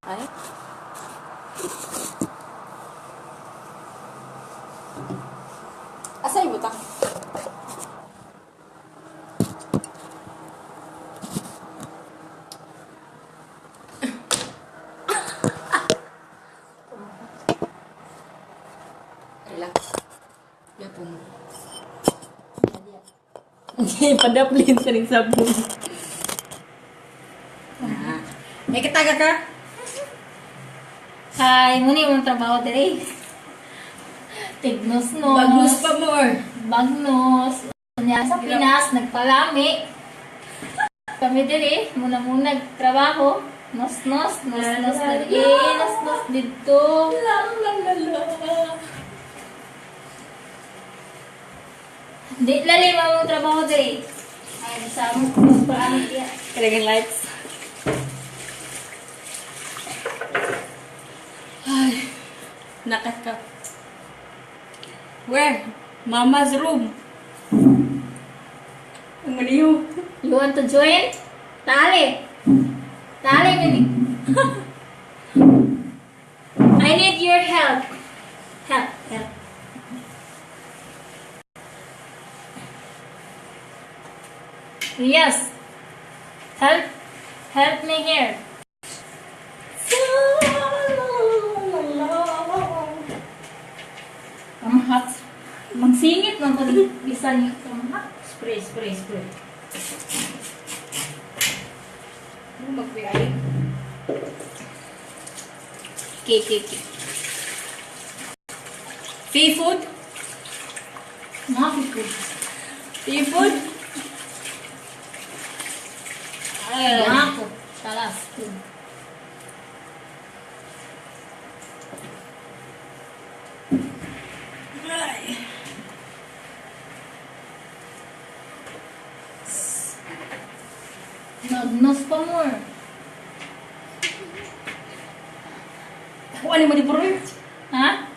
Ay. Asa ibutang? Relax. Yapon. Okay, padaplin sa ning sabon. Ah. May kitaga ka? Hi, muna yung trabaho diri. Tignos-nos. Bagnos pa more. Bagnos. Nya sa Pinas, nagpalami. Kami diri, muna-muna trabaho. Nos-nos, nos-nos diri, nos-nos didto. La la la la. Di lalim ang trabaho diri. Ay, sa among magpalami diya. Kailangan lights. Ay, nakaka. Where? Mama's room. Ang maliw. You want to join? Tali. Tali, mini. I need your help. Help, help. Yes. Help. Help me here. Kamahak. Magsingit man ko bisan yung kamahak. Spray, spray, spray. Ano magpiyay? Okay. Seafood? Mga food. Seafood? Ay. Mga ko. Talas. Food. Ay. Nagnos pa more. Ako ano mo di bro? Ha?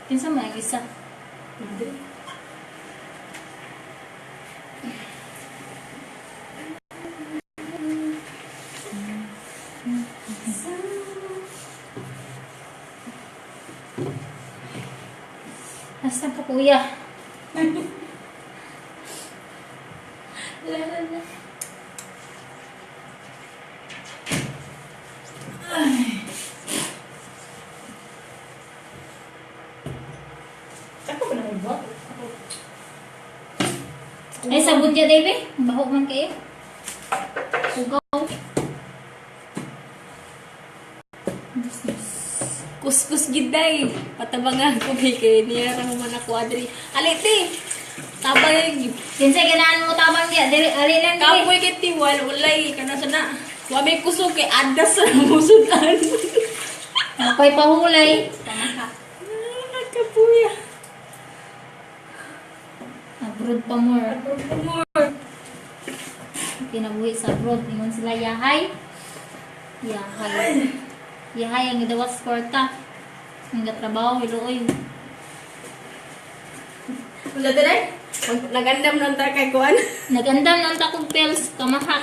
Kinsa man ang isa? Hindi. Nasaan ka, kuya? La la la. Ay. Ako ba na may bot? Ay, sabon dyan, baby. Baho man kayo. Ugaw. Kuskus giday. Patabangan ko kay kay niya ra man ako adri. Ali ti. Tabang Kinsay ganahan mo tabang diya. Dili, ali lang dili. kapoy kay tiwal walay kana sana. Wa may kusog kay adas sa musudan. Ako'y pahulay. Tamaka. Kapuya. Abroad pa more. More. Kinabuhi sa abroad. Ingon sila, yahay. Yahay. Yahay ang idawas kwarta. Ang gatrabaho, iluoy. Wala dire. Nagandam nang ta kay kuan. Nagandam ng takong pills, kamahak.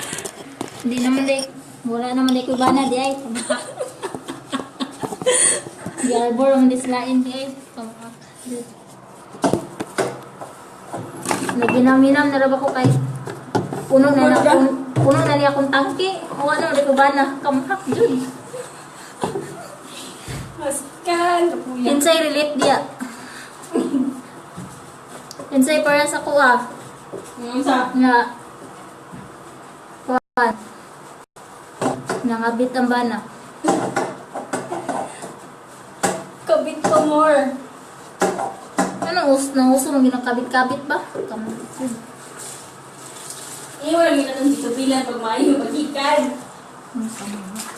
Hindi naman di, wala naman di ko bana di ay, kamahak. Di arbor ang dislain di ay, kamahak. Naginam-inam na raba ko kay puno na na puno na niya akong tangke. Wala naman di ko bana, kamahak jud. Pascal, kapuya. Kinsay relate diya. Kinsay para sa kuha. Sa Nga kuan nangabit ang bana. Kabit pa more. Ano us nauso man ginakabit-kabit ba? Kamahak. Eh, wala may natong dito bilang pag maayo pagikan. Ang kamahak.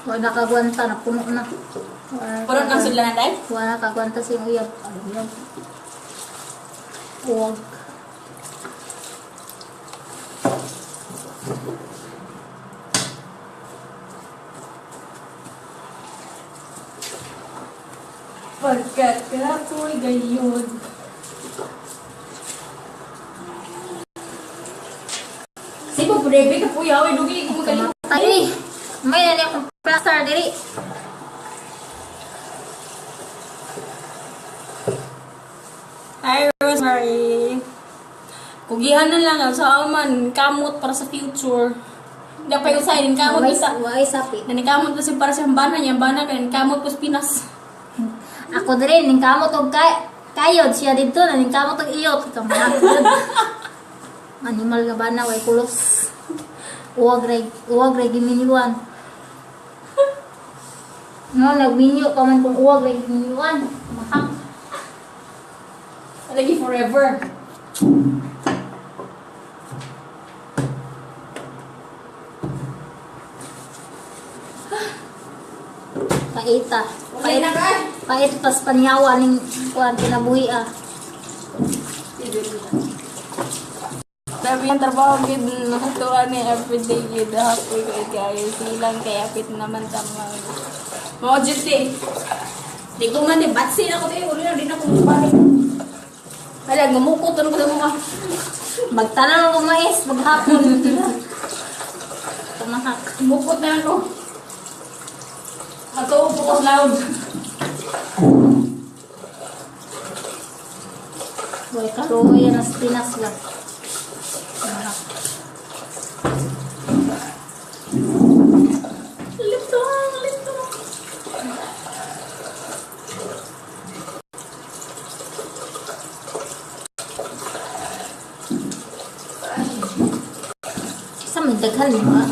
Wala kagwanta na puno na. Wala Parang ang sudlanan dai. Wala kagwanta sa iyong uyab. Ay, uyab. Huwag. Pagkat kapoy gayon. Debe ka puya, oy dugi ko magaling. Ay, may na niya akong plaster diri. Hi, Rosemary. Kugihan na lang sa man kamot para sa future. Hindi pa yung sa kamot Way bisa. way sapi. Nanikamot kasi para sa bana niya, bana kay kamot pos Pinas. Ako diri ning kamot og kay kayod siya didto na ning kamot og iyot kamahak jud. Animal nga bana way kulos. Uwag ray giminiwan. No, nagminyo pa man kung uwag ray giminiwan. Mahak. Lagi forever. Paita. Wala na ka. Pait pas panyawa ning kuan kinabuhi ah. Sabi ang trabaho gid nakatuwa ni everyday gid happy kay kayo silang kay apit naman ta mag. Mo jud ti. Di ko man di batsi na ko ti uli na din ako mabalik. Hala ngumukot ano ko sa mga. Magtanong og mais maghapon. Tumahak. Mukot na ako. Ato focus loud. Way kaluoy na sa Pinas ba. Tumahak. Litong, litong. Sa may daghan mo ah.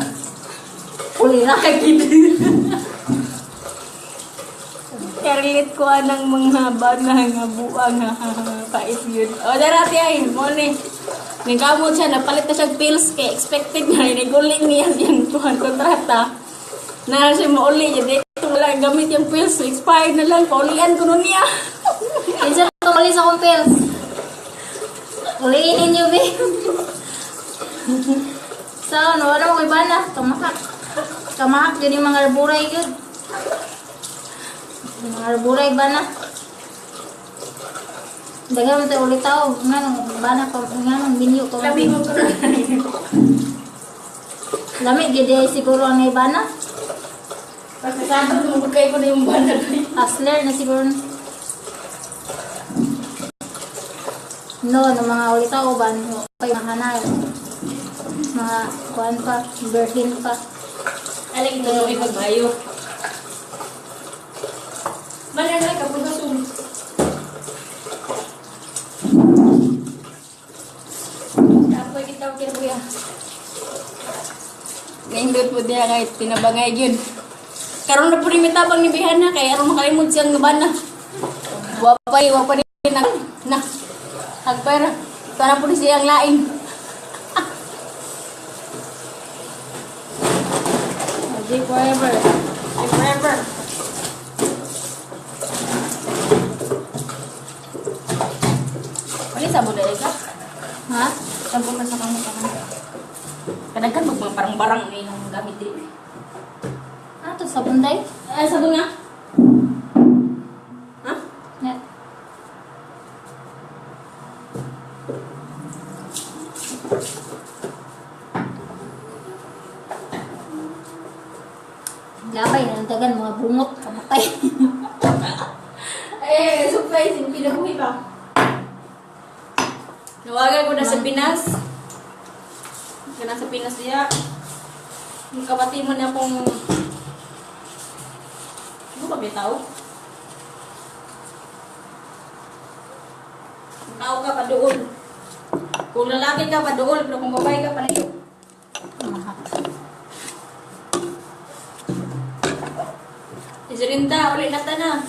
Uli ra. Kagid. Karlit ko anang mga bana nga buang nga pait yun. O darati ay mo ni. Nagkamot siya, napalit na siya pills kay expected niya, niguling niya siyang kuhan kontrata. Na siya mauli niya, dito wala gamit yung pills, expired na lang, paulian ko nun niya. Kinsa to uli sa akong pills? Uliin ninyo be. So, no, wala mo kay bana. Tumahak. Kamahak din yung mga arburay yun. Yung mga arburay bana. Daghan man tayo ulit tao. Nga nung bana ko, nga nung binyo ko. Labi mo ko Lami, gid ay siguro ang ibana. Pasasado, tumugkay ko na yung bana. Hustler na siguro. No, no mga ulit tao ba? No, kay mahanay. Mga kuan pa, virgin pa. Alay, ito no, ipagbayo. Mananay ka po sa sum. Tapoy kita ko kuya. Naindot po diya kahit tinabangay yun. Karon na po rin mitabang ni Bihana kay aron makalimod siyang bana. Wapay, wapay na na. Hagpera. Sana po ni siyang lain. Magic forever. Magic forever. Wala sabon na ka? Ha? Sabon na sa kamo ka. Kadaghan mag mga parang barang na yung gamit din. Ano to, sabon day? Eh, sabon nga. Ha? Na. Labay, nandagan mga bungot, kamatay. Eh, surprise, yung pinabuhi pa. Nawagan ko na sa Pinas. Ka na sa Pinas diya. Yung kapatid mo na akong... Ano ba may tao? Kung tao ka pa doon. Kung lalaki ka pa doon, pero kung babae ka palayo. Mahak. Isirinda, ulit na ta na.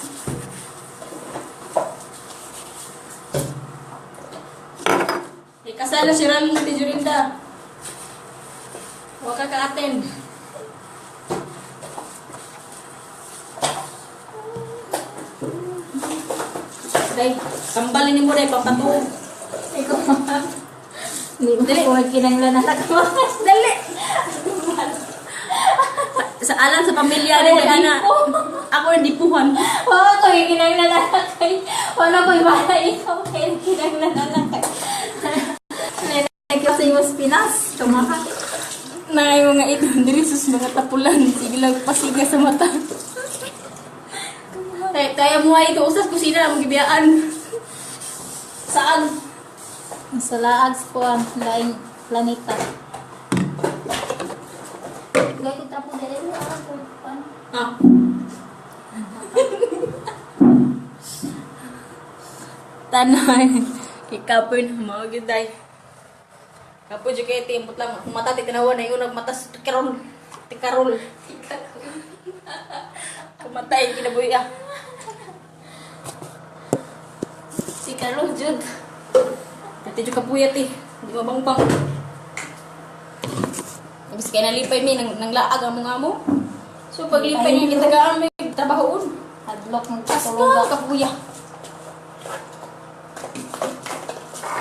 Ikasal na si Ralyn at Jurinda. Huwag ka ka-attend. Day, kambalin mo day, papatuog. Ikaw mahak. Hindi mo Dali. ko kinanglan na nakamas. Dali! Sa alam sa pamilya ni Ana. Ako ang dipuhan. Wala ko yung kinanglan na kay. Wala ko ibala ikaw kay kinanglan na kay. Nagkasay mo sa Pinas. Tumahak. Na yung mga ito, diri sus mga tapulan. Sige lang, pasiga sa mata. Kaya, kaya mo ay ito, usas kusina, ang gibiyaan. Saan? Sa laag sa kuan, laing planeta. Gay ko tapos dili mo ako kuan. Ah. Tanay. Kikapoy na mga giday. Kapoy dyan kayo, timpot lang. Kung mata, titinawa na yun, nagmata sa tikarol. Tikarol. Kumatay, kinabuhi ah. Tikarol, Jud. Pati dyan kapuyat eh. Hindi mabangpang. Tapos kaya nalipay mi, nang laag ang mga mo. So paglipay niya, kitagaan may trabahoon. Hadlok mo Basta, tulog. kapuya.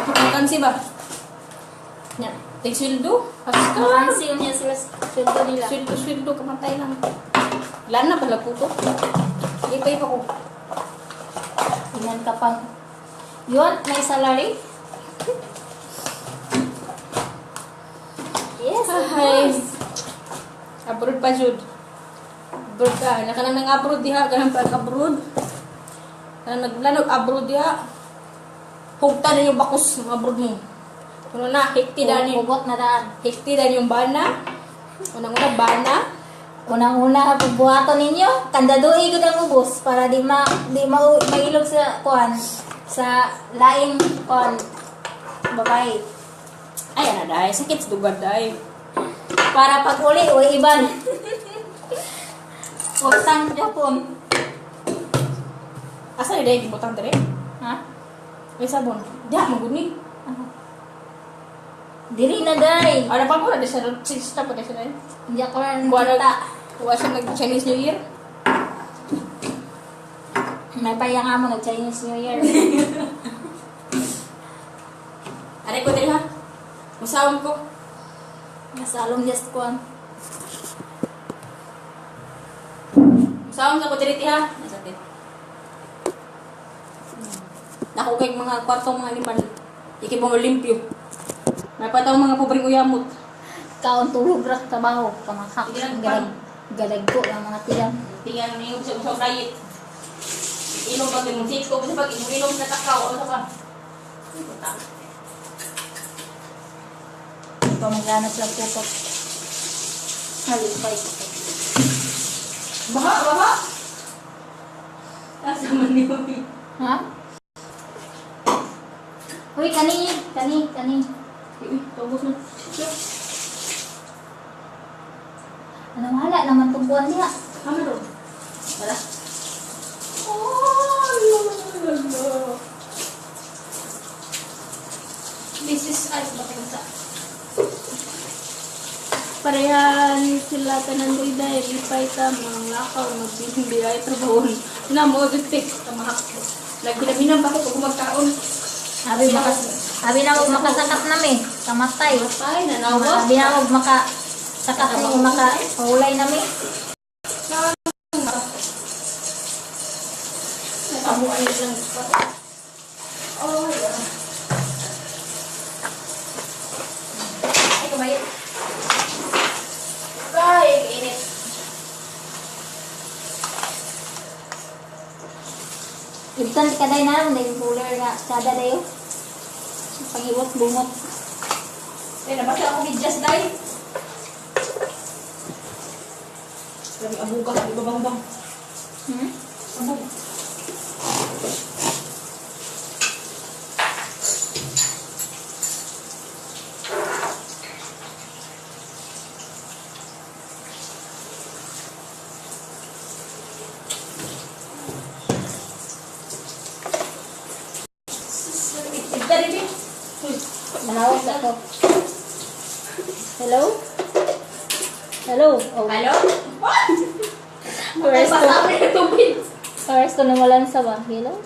Kaputan ba? Nya. Tig sweldo. Basta. Makansi niya sila sa sweldo nila. Sweldo, sweldo, kamatay lang. Wala na pala po ko. Lipay pa ko. Ingan ka pang. You want my salary? Yes, of Hi. course. Abroad pa, Jud. Abroad ka. Naka nang nang abroad diha. Ganang pa abroad. Kanang naglanog abroad diha. Hugtan na yung bakos ng abroad mo. Kuno na, hikti dani. Hugot na daan. Hikti dani yung bana. Unang-una, bana. Unang-una pagbuhaton ninyo, kandadui gud ang ubos para di ma mailog sa kuan sa laing kuan babae. Ay, ana dai. Sakit sa dugad dai. Para pag uli o iban. Utang Japon. Asa ni dai gibutang dire? Ha? May sabon. Diha mo gud ni. Diri na day. Ana pa ko na sa sista pa sa dai. Hindi ako na Kuha nakita. na kuha siya nag Chinese New Year. May payang amo nag Chinese New Year. Are ko diri ha. Musawon ko. Nasalong just kuan. Musawon sa ko diri ti ha. Nasa ti. Nako kay mga kwarto mga animal. Iki pa mo limpyo. May pa tawong mga pobreng uyamot. Kaon tulog ra sa trabaho, kamakak. Hindi lang Galag galag ko ang mga tiyang. Tingnan mo yung sa usang diet. Inom pag imong siko kasi pag imong inom na takaw ano ka. Puta. Ito maglanap lang putok. Halipay. Baha, baha. Asa man ni Ha? Uy, kani, kani, kani. Uy, tubos na. Ano wala naman tong buwan niya. Kama ro. Wala. Oh, la, la, la. This is ay bakit sa. Parehan sila tanan ko dahil lipay ta mga lakaw magbibiyay trabaho na mo gitik tamahak. Nagpinaminam pa ko pag magkaon. Abi makas abi na og makasakat nami, kamatay. Patay na nawa. Abi na og maka sakat ni maka paulay nami. Nakabuan lang. Oh, yeah. Ay, kumain. Ay, init. Ibtan ka day na day cooler nga sada dayo. Pangiwat bungot. Eh, nabasa ako medyas, day. Grabe, abuga. Di ba bang bang? Hmm? Abog. Ibta rin eh. Uy. Manawag ako. Hello? Hello? Oh. Hello? What? First Basa ako ng tubig. First ko nawalan sa ba? Hello?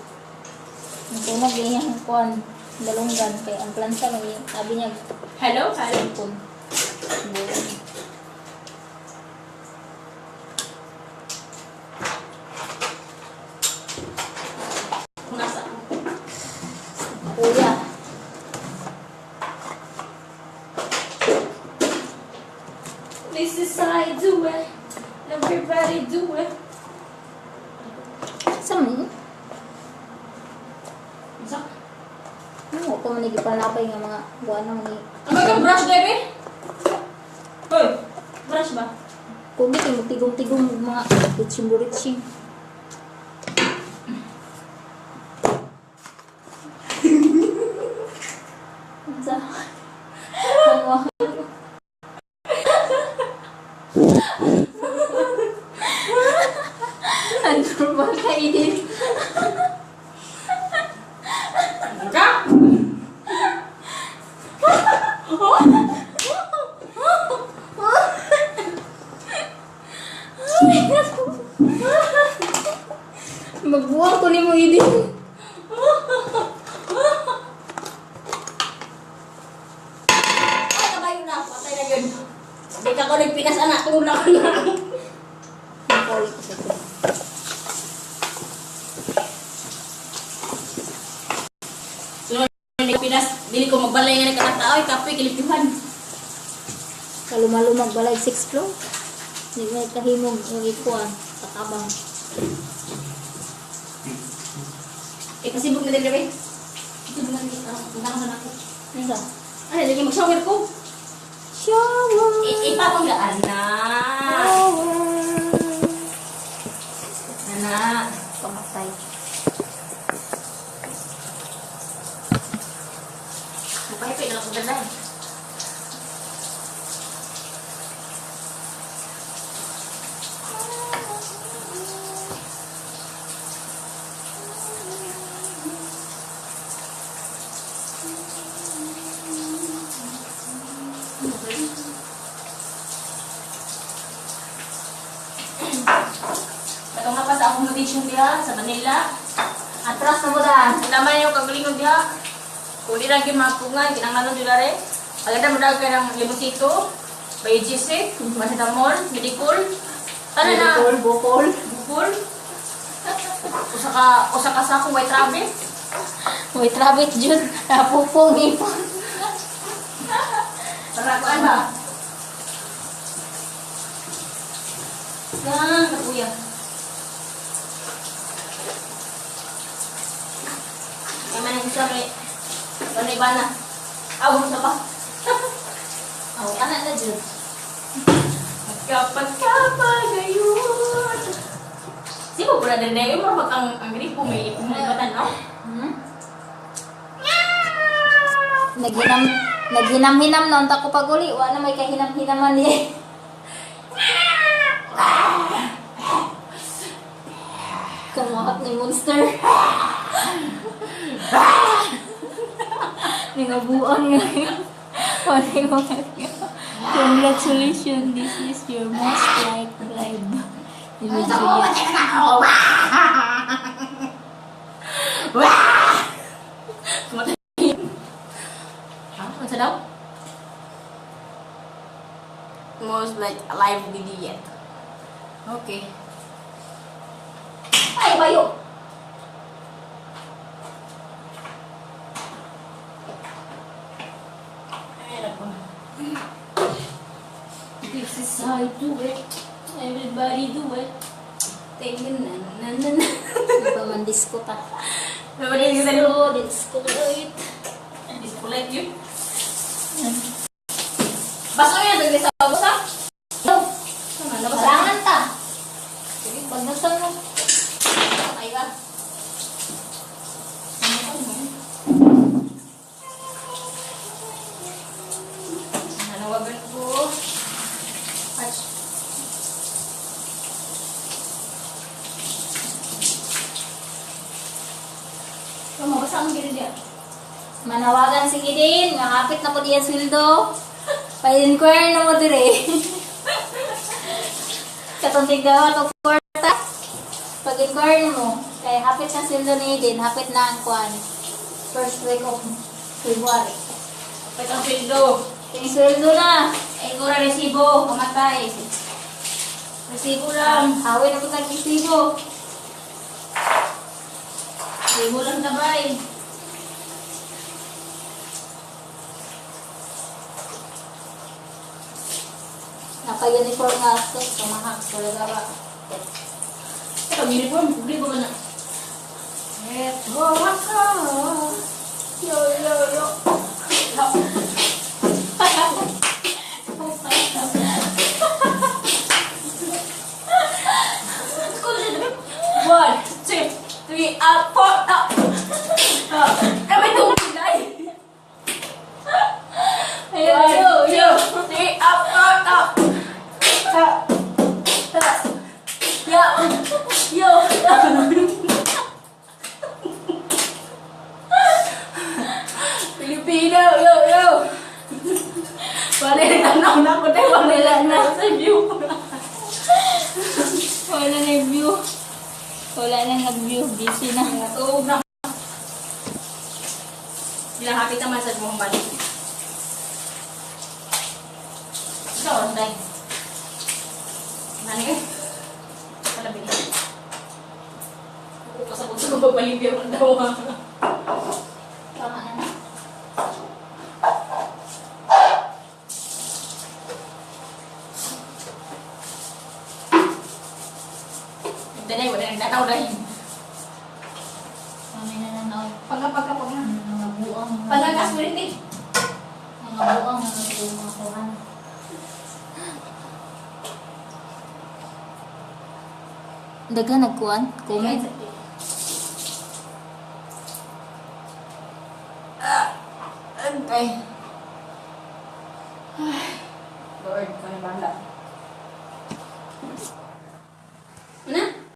Ang tunog niya ang kuan dalunggan kay ang plansa may sabi niya Hello? Hello? pun. Buwan. Nasa ako. Kuya. This is how I do it. Everybody do it. Sa man? Isa? Ano ko man gipanapay nga mga buwan na ni. Ano kang brush, baby? Hoy, brush ba? Kung di kay tigong-tigong mga ritching-ritching. Sa ano? Ano ba kainin? Ano ka? Magbuwang ko ni mo idin. Ay, kabayo na. Patay na yun. Di ka ko nagpinas, anak. Tulog na ko na. Napaulit ko sa ito. So, nagpinas, dili ko magbalay nga nagkatao, ay kapoy, kilipihan. Kalumalumag balay six floor. Hindi may kahimog yung ikuan. Katabang. Eh, pasibog na din gabi. Pasibog na din. Punta ka sa nako. Ano ka? Ay, lagi mag-shower ko. Shower! Eh, ipapanggaan na. Shower! Ana. Pamatay. Mapahipay na lang ko dala. Katong nga pa sa accommodation diha sa Manila. Atras na mo daan. Tama yung kagalingon diha. Kung di lang gyud mapungan, kinahanglan jud are. Agad mo dagay ng limosito, Biogesic, paracetamol, Medicol. Tana na. Bukol, bukol. Bukol. Usa ka sako white rabbit. Wait, rabbit jud. Napupong ipon. Para kuan ba? Yan, kapuya. Kaya man ang isa may kanay ba na? Ah, sa pa. Oh, anak na jud. Kapag-kapagayon. Sino pala din na yun? Murag ang gripo may ipumulibatan, no? Hmm? Naghinam naghinam-hinam na unta ko pag-uli. Wa na may kahinam-hinaman ni. Kumuhat ni monster. Ningabuang nga. Wala mo. Congratulations, this is your most liked live. Kumatay. Ha? Ano sa daw? Most like alive video yet. Okay. Ay, bayo! Ay, nako. This is how I do it. Everybody do it. Thank you, na na na na. Ano man disco ta? Everybody do it. Disco, disco light. Disco light yun. Basta yun, nagli sa basa. Oh, Ano ba sa? Barangan ta. Pagdasan mo. Ay ba? Nanawagan ko. Ach. Oh, mabasa ang gano'n diya. Manawagan sige din. Nakapit na ko diyan sweldo. Pa-inquire na mo dire. Katong tigdawat og kwarta. Pag-inquire mo, kay hapit na sweldo ni din, hapit na ang kwan. First week of February. Kapit ang sweldo. Yung sweldo na. Ay, ko na resibo. Kamatay. Resibo lang. Awin na po tag resibo. Resibo lang tabay. Naka-uniform nga ako. Kamahak. Talaga ba? Pag uniform, publiko ba na? Eto ako. Yo, yo, yo. One, two, three, up, four, up. Up. Ay, may tubig na eh. Ayun, One, yo, yo. two, three, up, four, up. Up. Up. Yo. Yo. Filipino, yo, yo. Wala na tanaw na ako tayo. Wala na sa view. Wala na yung view. Wala na nag-view. Busy na. Natuog na. Ginahapit naman sa Muhammad. Ikaw, Anday. Nani eh? Palabi niya. Ako pa sa kung saan babalibir ang daw ha. Tama na na. Nagdanay, wala nang dataw dahil. Kami na nanaw. Pagka, pagka, pagka. Mga buang. Palagas mo rin eh. Mga buang. Mga buang. Mga kuhan. Daga nagkuhan? Comment? Ah, antay.